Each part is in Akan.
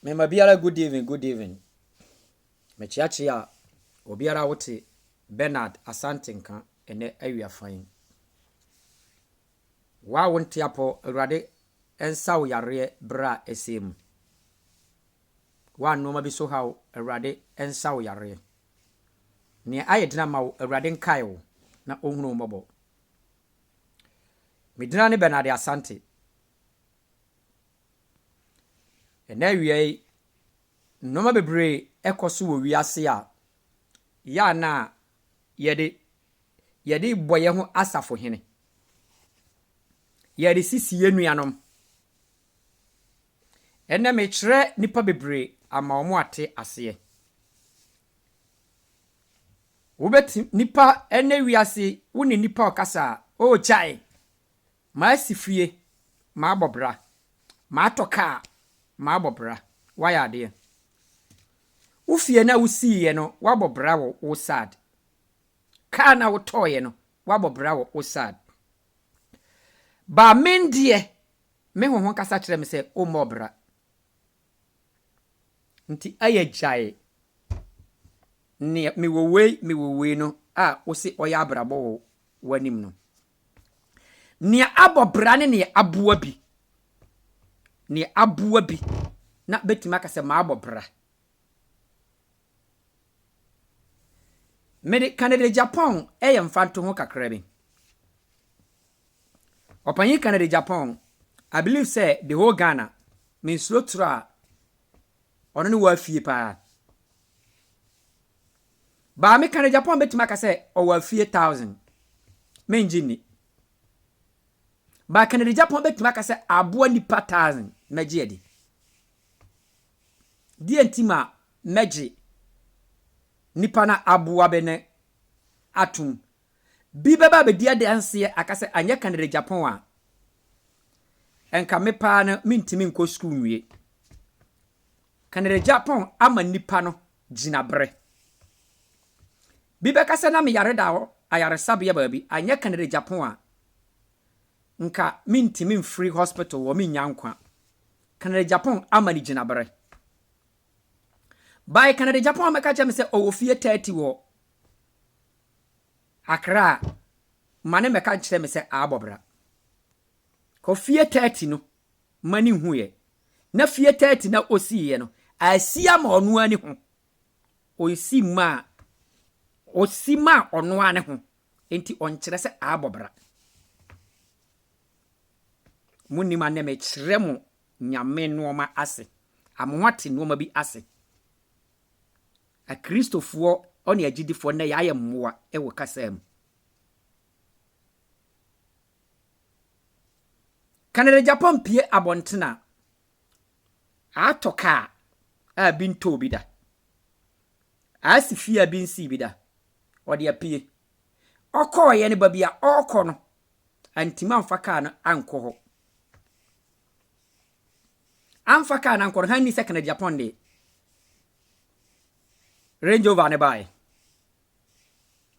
Mema biara good evening, good evening. Mekyeakyea obiara a wote Bernard Asante nka ɛnɛ awia fa yi. Wo a wonte apɔ, Awurade nsa wo yareɛ berɛ a ɛsɛ mu. Wo a nnoɔma bi so ha wo, Awurade nsa wo yareɛ. Nea ayɛ den ama wo, Awurade nkae wo na ɔnhunu wo mmɔbɔ. Me dina ne Bernard Asante. Ɛnnɛ awia yi, nnoɔma bebree kɔ so wɔ wiase a, yɛ a na yɛde yɛde bɔ yɛn ho asafohene. Yɛde sisi yɛn nuanom. Ɛnnɛ mekyerɛ nnipa bebree ama wɔn ate aseɛ. Wobɛti nipa ɛnnɛ wiase wo ne nipa ɔkasa a, oh gyae, Masi fie, mabɔ bra. Matɔ kaa, mabɔ bra. Woayɛ adeɛ. Wo fie no a wosiiɛ no, woabɔ bra wɔ wo sad. Kaa no a wotɔeɛ no, woabɔ bra wɔ wo sad. But me deɛ, me honhom kasa kyerɛ me sɛ wommɔɔ bra. Nti ɛyɛ gyae neɛ mewɔ wei, mewɔ wei no a wose ɔyɛ abrabɔ wɔ w'anim no. Nea abɔ bra ne nea aboa bi. Nea aboa bi na bɛtumi aka sɛ maabɔ bra. Mede Kennedy Agyapong yɛ mfantoho kakra bi. Ɔpanyin Kennedy Agyapong, I believe sɛ the whole Ghana, mensuro toro a ɔno ne wɔ afie paa. Baa me Kennedy Agyapong bɛtumi aka sɛ ɔwɔ afie 1,000. Mengye nni. Baa Kennedy Agyapong bɛtumi aka sɛ aboa nipa 1,000. Mɛgye adi. Deɛ nti ma mɛgye nipa na aboa bɛ ne atom. Bi bɛba abɛdi adanseɛ aka sɛ anyɛ Kennedy Agyapong a, ɛnka me paa no mentumi nkɔ sukuu nwie. Kennedy Agyapong ama nipa no gyina berɛ. Bi bɛka sɛ na meyare da hɔ ayaresabea baabi, anyɛ Kennedy Agyapong a, nka mentumi mfiri hospital wɔ mennya nkwa. Kennedy Agyapong ama no gyina berɛ. By Kennedy Agyapong mɛka kyerɛ me sɛ ɔwɔ fie 30 wɔ Accra a, ma ne mɛka kyerɛ me sɛ abɔ bra. Kɔ fie 30 no, ma ne nhuiɛ. Na fie 30 na ɔsiiɛ no, asi ama ɔno ani ho. Ɔsi ma ɔsi ma ɔno ani ho. Enti ɔnkyerɛ sɛ abɔ bra. Munnim anɛ mekyerɛ mo Nyame nnoɔma ase. Ama ho ate nnoɔma bi ase. Akristofoɔ ɔne agyidifoɔ nnɛ yɛayɛ mmoa wɔ kasa mu. Kennedy Agyapong pie abɔnten a, atɔ kaa a bi ntɔɔ bi da. Asi fie a bi nsii bi da. Ɔde apue. Ɔkɔɔeɛ no baabi a ɔrekɔ no, antumi amfa kaa no ankɔ hɔ. Amfa kaa no ankɔ no, hann ni sɛ Kennedy Agyapong de Range Rover ne baeɛ.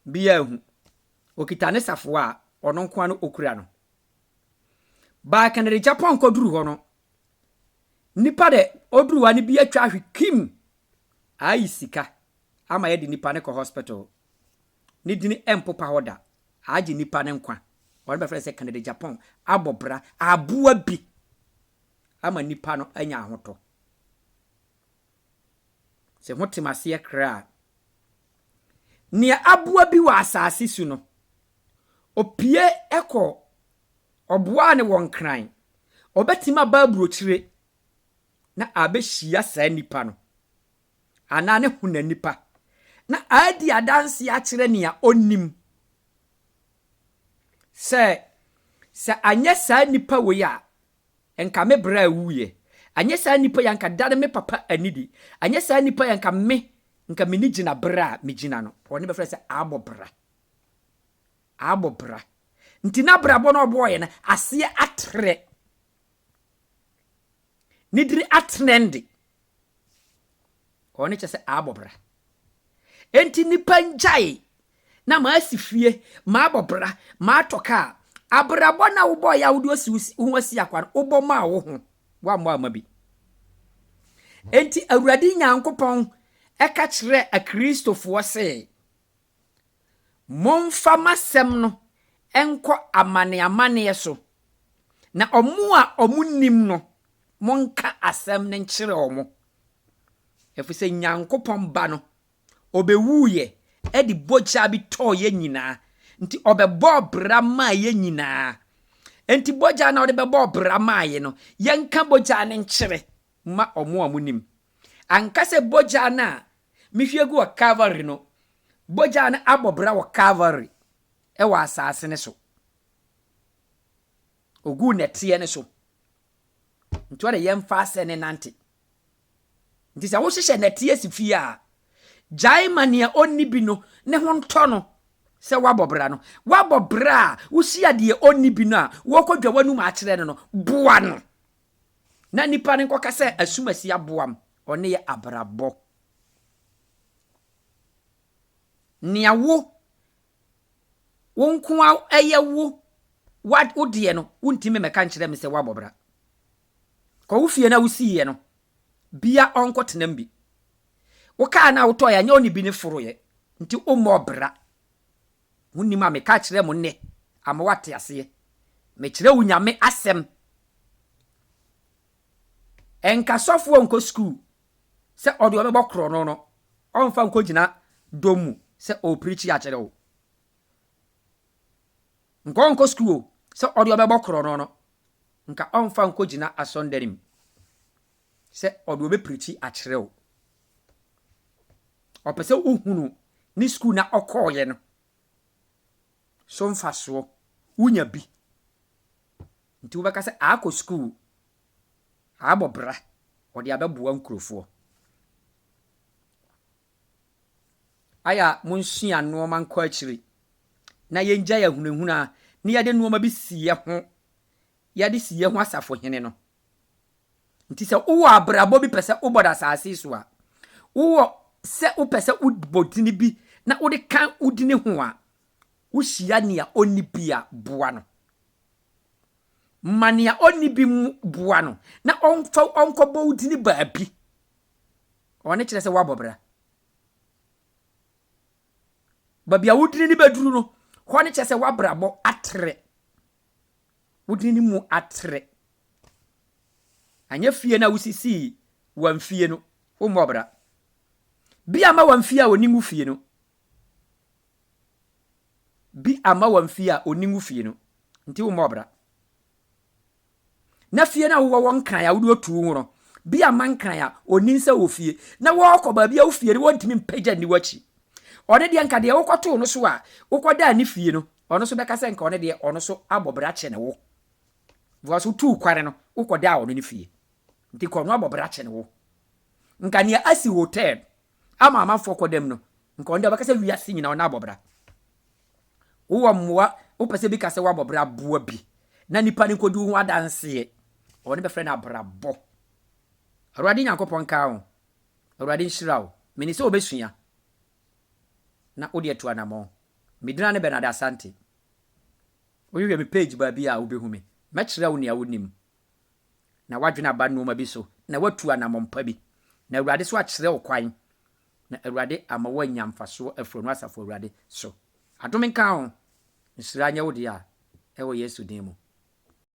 Bi ahu. Okita ne safoa a ɔno nko ara no okura no. Baa Kennedy Agyapong kɔduru hɔ no, nipa de ɔduru hɔ a ne bi atwa ahwe kim ayi sika ama yɛde nipa ne kɔ hospital. Ne dini mpopa hɔ da. Agye nipa ne nkwa. Ɔno bɛfrɛ sɛ Kennedy Agyapong abɔ bra aboa bi ama nipa no anya ahotɔ. Sɛ ho tem aseɛ kra a, nea aboa bi wɔ asase so no, opie kɔ ɔboa ne wɔ Nkran. Ɔbɛtumi aba aburokyire na abɛhyia saa nipa no anaa ne ho na nipa na adi adanse akyerɛ nea ɔnim sɛ sɛ anyɛ saa nipa wei a, nka me bra awuyɛ. Anyɛ saa nipa yi anka dane me papa anidi. Anyɛ saa nipa yi anka me nka meni gyina bra a megyina no. Ɔne bɛfrɛ sɛ abɔ bra. Abɔ bra. Nti na brabɔ no ɔbɔɔyɛ no aseɛ atrɛ. Ne diri atrɛnde. Ɔne kyɛ sɛ abɔ bra. Enti nipa ngyae na maasi fie, maabɔ bra, maatɔ kaa. Abrabɔ na wobɔɔyɛ a wode osi wo ho asi akwa no, wobɔ maa wo ho. Woammɔ ama bi. Enti Awurade Nyankopɔn ka kyerɛɛ Akristofoɔ se, Momfa m'asɛm no nkɔ amaneamaneɛ so, na wɔn a wɔnnim no, monka asɛm no nkyerɛ wɔn. Ɛfiri sɛ Nyankopɔn Ba no, ɔbɛwuiɛ de bogya bi tɔɔ yɛn nyinaa. Nti ɔbɛbɔɔ bra maa yɛn nyinaa. Nti bogya no a ɔde bɛbɔɔ bra maa yɛn no, yɛnka bogya no nkyerɛ ma wɔn a wɔnim. Anka sɛ bogya no a mehwie gu wɔ Calvary no, bogya no abɔ bra wɔ Calvary wɔ asase no so. Oguu nɛteɛ no so. Nti ɔde yɛmfa asɛ ne nante. Nti sɛ wohyehyɛ nɛteɛ si fie a, gyae ma nea ɔnni bi no ne ho ntɔ no sɛ woabɔ bra no. Woabɔ bra a, wohyia deɛ ɔnni bi no a, worekɔdwa w'anum akyerɛ no no, boa no. Na nipa no nkɔka sɛ asumasi aboam, ɔne yɛ abrabɔ. Nea wo, wo nko ara ɛyɛ wo, wo deɛ no, wontumi mmɛka nkyerɛ me sɛ woabɔ bra. Kɔ wo fie no a wosiiɛ no, bia ɔnkɔtena mu bi. Wo kaa no a wotɔeɛ anyɛ ɔne bi ne foroeɛ, nti wommɔɔ bra. Monim a meka kyerɛ mo nnɛ ama woate aseɛ. Mekyerɛ wo Nyame asɛm. Ɛnka sɔfoɔ nkɔ sukuu sɛ ɔde ɔbɛbɔ korɔno no, ɔmfa nkɔgyina dɔm mu sɛ ɔreprikyi akyerɛ wo. Nka ɔnkɔ sukuu o, sɛ ɔde ɔbɛbɔ korɔno no, nka ɔmfa nkɔgyina asɔndane mu sɛ ɔde ɔbɛprikyi akyerɛ wo. Ɔpɛ sɛ wohunu ne sukuu na ɔkɔɔeɛ no so mfasoɔ, wonya bi. Nti wobɛka sɛ akɔ sukuu, abɔ bra, ɔde abɛboa nkurofoɔ. Ayɛ a monsua nnoɔma nkɔ akyiri na yɛngyae ahunahuna na yɛde nnoɔma bi si yɛ ho, yɛde si yɛ ho asafohene no. Nti sɛ wowɔ abrabɔ bi pɛ sɛ wobɔ no asase so a, wowɔ sɛ wopɛ sɛ wobɔ dini bi na wode ka wo dini ho a, wohyia nea ɔnni bi a, boa no. Ma nea ɔnni bi boa no na ɔmfa ɔnkɔbɔ wo dini baabi. Ɔno kyerɛ sɛ woabɔ bra. Baabi a wo dini no bɛduru no, hɔ no kyerɛ sɛ woabrabɔ atrɛ. Wo dini no mu atrɛ. Anyɛ fie no a wosisii wɔn fie no, wommɔ bra. Bi ama wɔn fie a ɔni wo fie no. Bi ama wɔn fie a ɔni wo fie no. Nti wommɔ bra. Na fie no a wowɔ wɔ Nkran a wode otu wo ho no, bi ama Nkran a ɔnim sɛ wɔ fie, na wɔrekɔ baabi a wo fie no wɔntumi mpagya nni w'akyi. Ɔno deɛ nka deɛ wokɔtoo no so a wokɔdaa ne fie no, ɔno nso bɛka sɛ nka ɔno deɛ ɔno nso abɔ bra kyɛne wo. Because wotuu kwane no, wokɔdaa ɔno ne fie. Nti nka ɔno abɔ bra kyɛne wo. Nka nea asi hotel ama amanfoɔ kɔda mu no, nka ɔno deɛ ɔbɛka sɛ wiase nyinaa ɔno abɔ bra. Wowɔ mmoa, wopɛ sɛ bi ka sɛ woabɔ bra boa bi na nipa no nkɔdi wo ho adanseɛ. Ɔno bɛfrɛ no abrabɔ. Awurade Nyankopɔn nka wo. Awurade nhyira wo. Menim sɛ wobɛsua na wode atu anammɔn. Me dina ne Bernard Asante. Wohwehwɛ me page baabi a wobɛhu me. Mɛkyerɛ wo nea wonim na woadwene aba nnoɔma bi so na woatu anammɔn pa bi. Na Awurade so akyerɛ wo kwan na Awurade ama woanya mfasoɔ afiri ɔno Asafo Awurade so. Adom nka wo, nhyira nyɛ wo dea, ɛwɔ Yesu din mu.